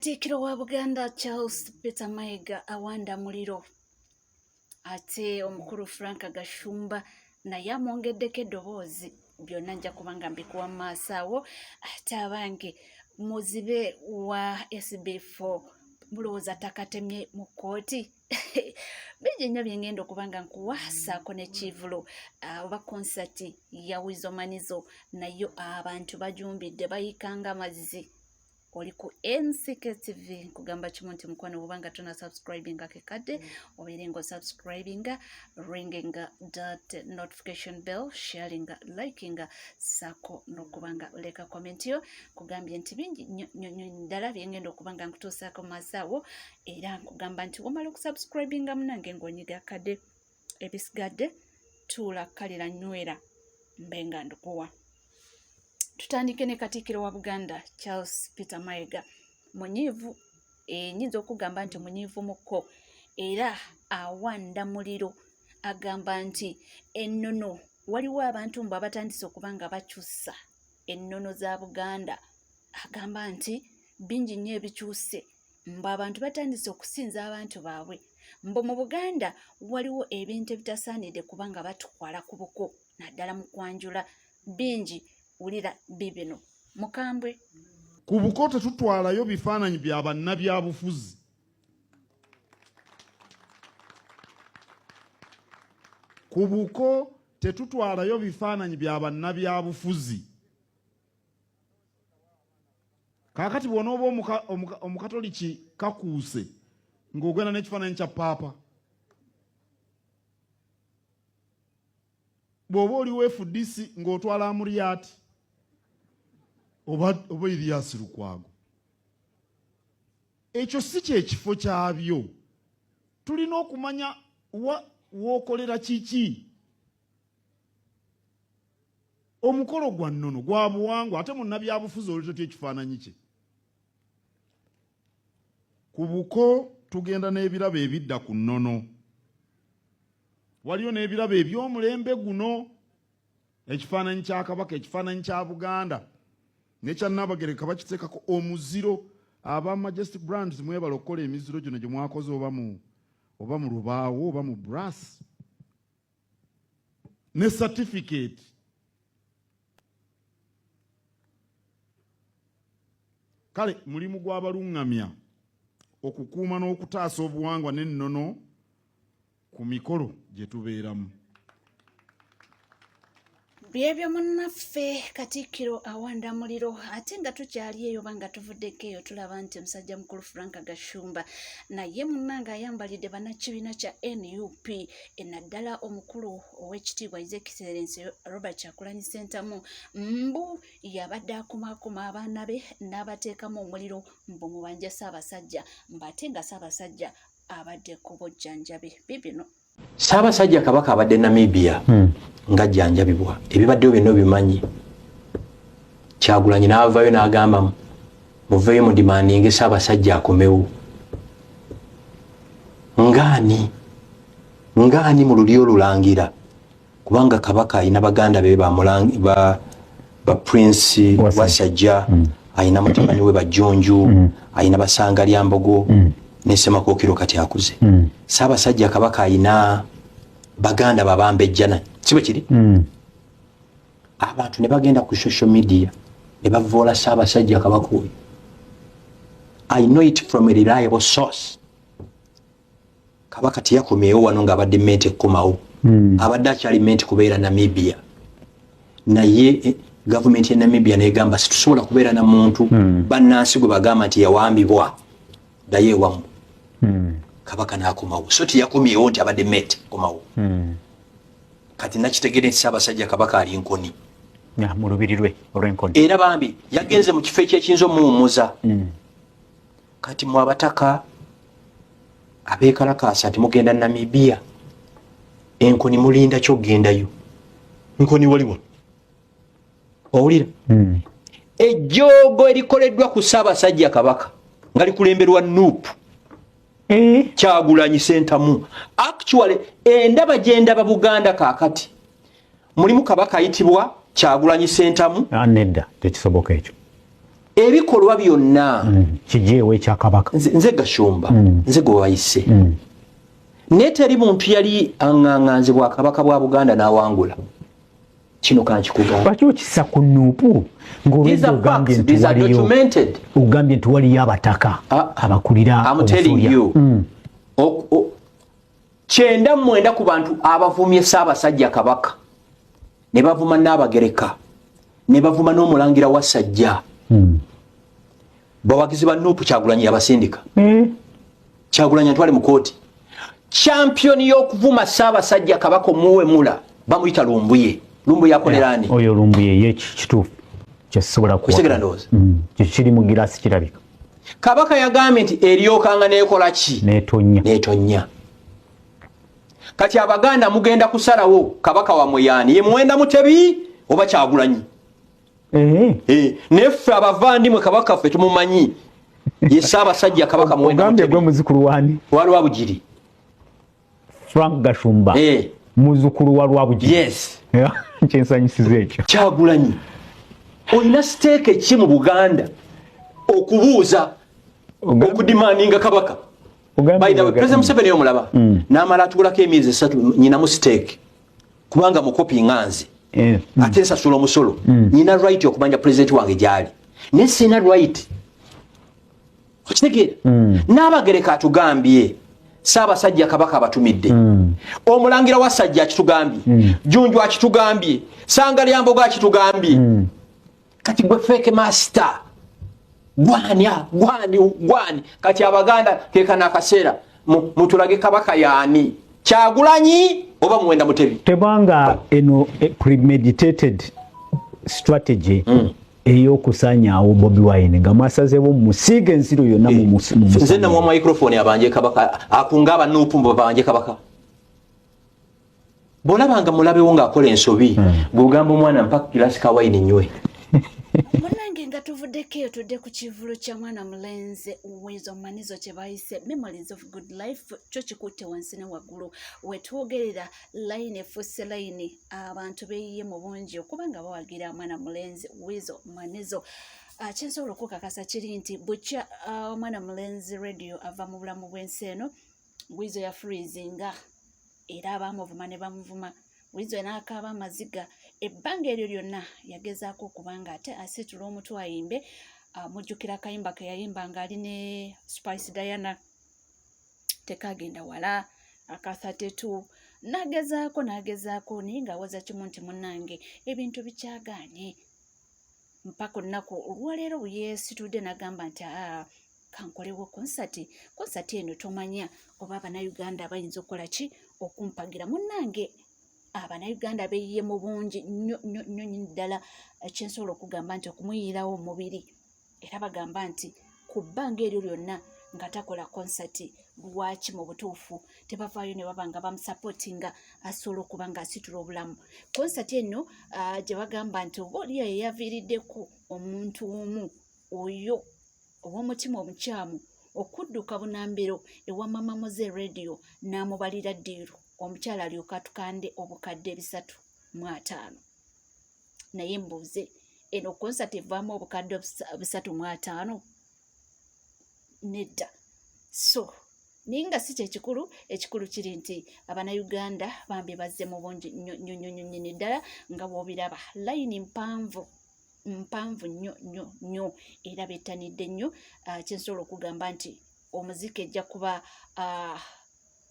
Katikkiro wa Buganda Charles Peter Mayiga awanda muliro ate omukulu Frank Gashumba naye amwongeddeko eddoboozi. Byonna nja kuba nga mbikuwa mu maaso awo. Ate abange, muzibe wa SB4 mulowooza takatemye mu kkooti? Bingi nnyo byengenda okuba nga nkuwa, saako n'ekivulo oba konsati ya Weasel Manizo, nayo abantu bajumbidde bayikanga amazzi. Oli ku NCK TV, nkugamba kimu nti mukwano, bwobanga tona subscribinga, kekadde obeere nga osubscribinga, ringinga that notification bell, sharinga, likinga, saako n'okubanga oleka comment yo. Nkugambye nti bingi nnyo nnyo ddala byengenda okuba nga nkutuusaako maaso awo, era nkugamba nti womala okusubscribinga munange ng'onyiga akadde, ebisigadde tuula kalira nywera mbe nga ndikuwa. Tutandike ne Katikkiro wa Buganda Charles Peter Mayiga. Munyiivu, nyinza okugamba nti munyiivu mukko, era awanda muliro. Agamba nti ennono, waliwo abantu mbu abatandise okuba nga bakyusa ennono za Buganda. Agamba nti bingi nnyo ebikyuse, mbu abantu batandise okusinza abantu baabwe, mbu mu Buganda waliwo ebintu ebitasaanidde kubanga batwala ku buko, naddala mu kwanjula. Bingi, wulira bibino, mukambwe. Ku buko tetutwalayo bifaananyi bya bannabyabufuzi. Ku buko tetutwalayo bifaananyi bya bannabyabufuzi. Kaakati bw'onooba omukatoliki kakuuse ng'ogenda n'ekifaananyi kya paapa, bw'oba oli wa FDC ng'otwala Amuriat oba Erias Lukwago, ekyo si kyekifo kyabyo. Tulina okumanya wa wookolera kiki. Omukolo gwa nnono, gwa buwangwa, ate munnabyabufuzi oli totya ekifaananyi kye ku buko? Tugenda n'ebirabo ebidda ku nnono. Waliyo n'ebirabo eby'omulembe guno, ekifaananyi kya Kabaka, ekifaananyi kya Buganda nekya Nnabagereka bakiteekako omuziro. Aba Majestic Brands, mwebala okukola emiziro gino gye mwakoze, oba mu lubaawo oba mu brass, ne certificate. Kale mulimu gw'abaluŋŋamya okukuuma n'okutaasa obuwangwa n'ennono ku mikolo gye tubeeramu. Byebyo munnaffe, Katikkiro awanda muliro. Ate nga tukyali eyo oba nga tuvuddeko eyo, tulaba nti omusajja mukulu Frank Gashumba naye munnange ayambalidde bannakibiina kya NUP, naddala omukulu ow'ekitiibwa His Excellency Robert Kyagulanyi Ssentamu, mbu yabadde akumaakuma abaana be n'abateekamu omuliro, mbu mubanja Ssaabasajja, mbu ate nga Ssaabasajja abadde ku bujjanjabi. Bibino. Ssaabasajja Kabaka abadde Namibia ng'ajjanjabibwa. Ebibaddewo byonna obimanyi. Kyagulanyi n'avaayo n'agamba muveeyo mudemandinge Ssaabasajja akomewo. Ngaani ngaani mu lulyo olulangira, kubanga Kabaka alina baganda be ba Prince Wasajja, alina mutabani we Bajunju, alina Basanga Lyambogo ne Ssemakokiro kati akuze. Ssaabasajja Kabaka alina baganda babambejjana, si bwe kiri? Abantu ne bagenda ku social media ne bavoola Ssaabasajja Kabaka oyo. I know it from a reliable source. Kabaka teyakomyewo wano ng'abadde meant okukomawo. Abadde akyali meant kubeera Namibia, naye gavumenti ya Namibia negamba situsobola kubeera na muntu bannansi gwe bagamba nti yawambibwa, ddayo ewammwe. Kabaka n'akomawo, so teyakomyewo nti abadde meant komawo. Kati nakitegere nti Ssaabasajja Kabaka ali Nkoni. Mu lubiri lwe olw'Enkoni. Era bambi yagenze mu kifo ekyekiyinza omuwummuza. Kati mu abataka abeekalakaasa nti mugenda Namibia, Enkoni mulinda kyokugendayo? Nkoni waliwo, owulira? Ejjoogo erikoleddwa ku Ssaabasajja Kabaka nga likulemberwa NUP, Kyagulanyi Sentamu. Actually, endaba gyendaba Buganda kaakati mulimu kabaka ayitibwa Kyagulanyi Sentamu. Ah, nedda, tekisoboka ekyo. Ebikolwa byonna Kijeewo ekyakabaka. Nze Gashumba, nze gwe wayise, naye teri muntu yali aŋŋaŋŋanze bwakabaka bwa Buganda n'awangula. Kino kankikugamba. Lwaki okisa ku NUP ng'olwedde ogambye nti waliyo, ogambye nti waliyo abataka abakulira? Obusolya 99 ku bantu abavumye Ssaabasajja Kabaka, ne bavuma Nnaabagereka, ne bavuma n'omulangira wa Sajja, bawagizi ba NUP. Kyagulanyi yabasindika. Kyagulanyi atwale mu kooti. Champion y'okuvuma Ssaabasajja Kabaka omuwemula bamuyita Lumbuye. Lumbuye akolera ani? Oyo Lumbuye ye kituufu kyesobola. Kutegera ndowooza. Kiri mu girasi kirabika. Kabaka yagambye nti eryokanga nekola ki? Netonya. Netonya. Kati Abaganda mugenda kusalawo kabaka wamwe yaani, ye Muwenda Mutebi oba Kyagulanyi? Eh, neffe abavandimwe kabaka ffe tumumanyi, ye Ssaabasajja Kabaka Muwenda. Ogambye gwe muzukulu wani? Wa Lwabugiri. Frank Gashumba? Eh. Muzukulu wa Lwabugiri? Yes. Kyensanyusiza ekyo. Kyagulanyi, olina stake ki mu Buganda okubuuza, okudemandinga kabaka? By the way, President Museveni omulaba, n'amala atugulako emyezi 3, nyinamu stake kubanga mukopi nga nze, ate nsasula omusolo. Nyina right okumanya president wange gyali, naye sina right, okitegeera? N'abagereka atugambye Saabasajja Kabaka abatumidde, omulangira wa Sajja akitugambye, Junju akitugambye, Sanga Lyambogo akitugambye. Kati gwe fake master gwani gwani gwani? Kati Abaganda kekana akaseera mutulage kabaka yaani, Kyagulanyi oba Muwenda Mutebi. Tebanga eno premeditated strategy ey'okusaanyaawo Bobi Wine nga mwasazeewo musiiga ensiro yonna mu Nze namuwa microphone abanje kabaka, akunga aba NUP mbu babanje kabaka. Bw'olabanga mulabewo ng'akola ensobi, bw'ogamba omwana, "Mpa kirasi ka wayini nywe." Munange, nga tuvuddeko eyo, tudde ku kivulu kya mwana mulenzi Weasel Manizo kye bayise Memories of Good Life. Kyo kikutte wansi ne waggulu. Wetwogerera layini efuuse layini, abantu beeyiye mu bungi okuba nga bawagira mwana mulenzi Weasel Manizo. Kyensobola okukakasa kiri nti bukya omwana mulenzi Radio ava mu bulamu bw'ensi eno, Weasel yafreezinga era abaamuvuma ne bamuvuma. Weasel n'akaaba amaziga. Ebbanga eryo lyonna yagezaako okuba nga ate asitula omutwe ayimbe. Mujjukira akayimba ke yayimba ng'ali ne Spice Diana, tekagenda wala, aka 32. N'agezaako n'agezaako, naye ng'awoza kimu nti munnange ebintu bikyagaanye, mpaka olunaku olwaleero bwe yeesitudde n'agamba nti aa, kankolewo konsati. Konsati eno tomanya oba Abannayuganda bayinza okukola ki okumpagira. Munnange, Abannayuganda beeyiye mu bungi nnyo nnyo nnyo nnyini ddala. Kyensobola okugamba nti okumuyirawo omubiri, era bagamba nti ku bbanga eryo lyonna nga takola konsati, lwaki mu butuufu tebavaayo ne baba nga bamusupportinga asobola okuba ng'asitula obulamu? Konsati eno gye bagamba nti oba oliyo yeyaviiriddeko omuntu omu oyo ow'omutima omukyamu okudduka bunambiro ewa Mama Moze Radio n'amubalira ddiiru, omukyala alyoka atukande 350,000. Naye mbuuze, eno konsati evaamu 350,000? Nedda. So naye nga si kyekikulu, ekikulu kiri nti Abannayuganda bambi bazze mu bungi nnyo nnyo nnyo nnyo nnyini ddala. Nga bw'obiraba, layini mpanvu mpanvu nnyo nnyo nnyo, era bettanidde nnyo. Kyensobola okugamba nti omuziki ejja kuba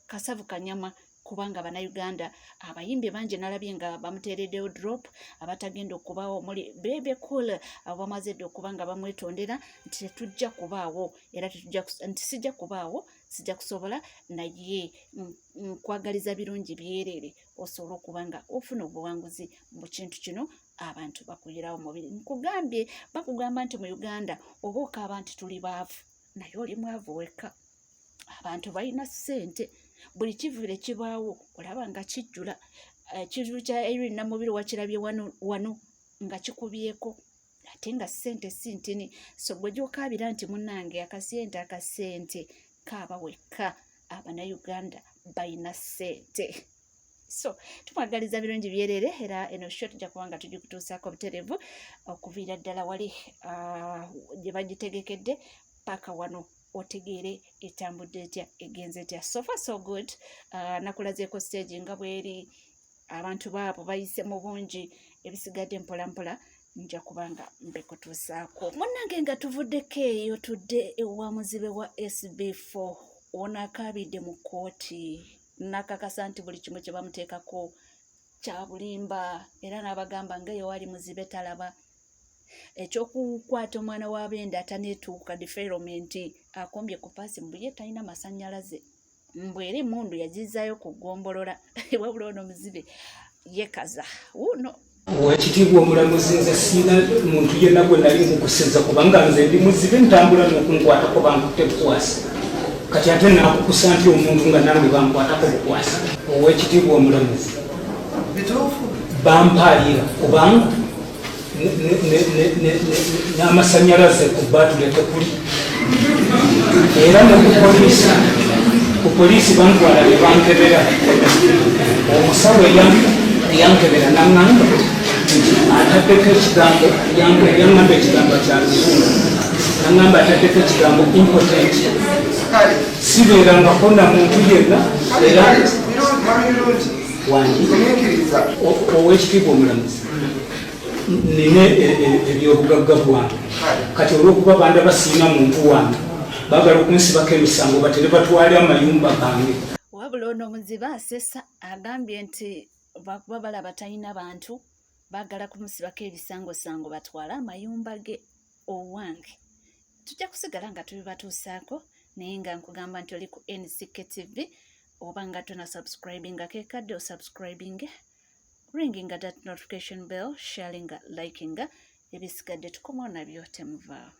kasavu kanyama, kubanga Bannayuganda abayimbi bangi nalabye nga bamuteereddewo drop. Abatagenda okubaawo muli Bebe Cool, abo bamaze dde okuba nga bamwetondera nti tetujja kubaawo, era tetujja nti sijja kubaawo, sijja kusobola, naye nkwagaliza birungi byereere, osobola okuba nga ofuna obuwanguzi mu kintu kino. Abantu bakuyirawo mubiri. Nkugambye, bakugamba nti mu Uganda oba okaaba nti tuli baavu, naye oli mwavu wekka. Abantu balina ssente. Buli kivule kibaawo olaba nga kijjula. Ekivulu kya Irene Namubiri wakirabye wano wano nga kikubyeko, ate nga ssente si ntini. So gwe gyokaabira nti munnange akasente akasente, kaaba wekka. Abannayuganda balina ssente. So tumwagaliza birungi byerere, era eno show tujja kuba nga tugikutuusaako buterevu okuviira ddala wali gye bagitegekedde paka wano, otegeere etambudde etya, egenze etya. So far so good. Nakulazeeko stage nga bweri, abantu baabo bayise mu bungi. Ebisigadde mpolampola nja kubanga mbikutuusaako. Munnange, nga tuvuddeko eyo, tudde ewa muzibe wa SB4. Ono akaabidde mu kkooti nakakasa nti buli kimu kye bamuteekako kya bulimba, era n'abagamba nga yewali muzibe talaba. Ekyokukwata omwana w'abenda ataneetuuka, defilement, akombye ku paasi mbu ye talina masannyalaze, mbu era emundu yagizaayo ku ggombolola. Wabula ono muzibe yekaza wuuno. Owekitiibwa omulamuzi, nze siina muntu yenna gwe nali nkukusizza, kubanga nze ndi muzibe, ntambula n'okunkwatako bankutte bukwasi. Kati ate nakukusa nti omuntu nga nange bankwatako bukwasi? Owekitiibwa omulamuzi, bampaalira kubanga n'amasanyalaze ku batule tekuli, era ne ku poliisi bantwala ne bankebera. Omusawo eyankebera naŋŋamba nti ataddeko ekigambo, yaŋŋamba ekigambo kya luzungu, naŋŋamba ataddeko ekigambo impotent. Sibeerangako na muntu yenna era wangi. Owekitiibwa omulamuzi, nina ebyobugagga bwange. Kati olwokuba bandaba siina muntu wange, baagala okunsibako emisango batere batwale amayumba gange. Wabula ono omuzibe asesa, agambye nti bakuba balaba talina bantu, baagala kumusibako ebisangosango batwale amayumba ge. Owange, tujja kusigala nga tubibatuusaako, naye nga nkugamba nti oli ku NCK TV. Oba nga tona subscribinga, kekadde osubscribinge, ringinga that notification bell, sharinga, likinga. Ebisigadde tukomawo nabyo, temuvaawo.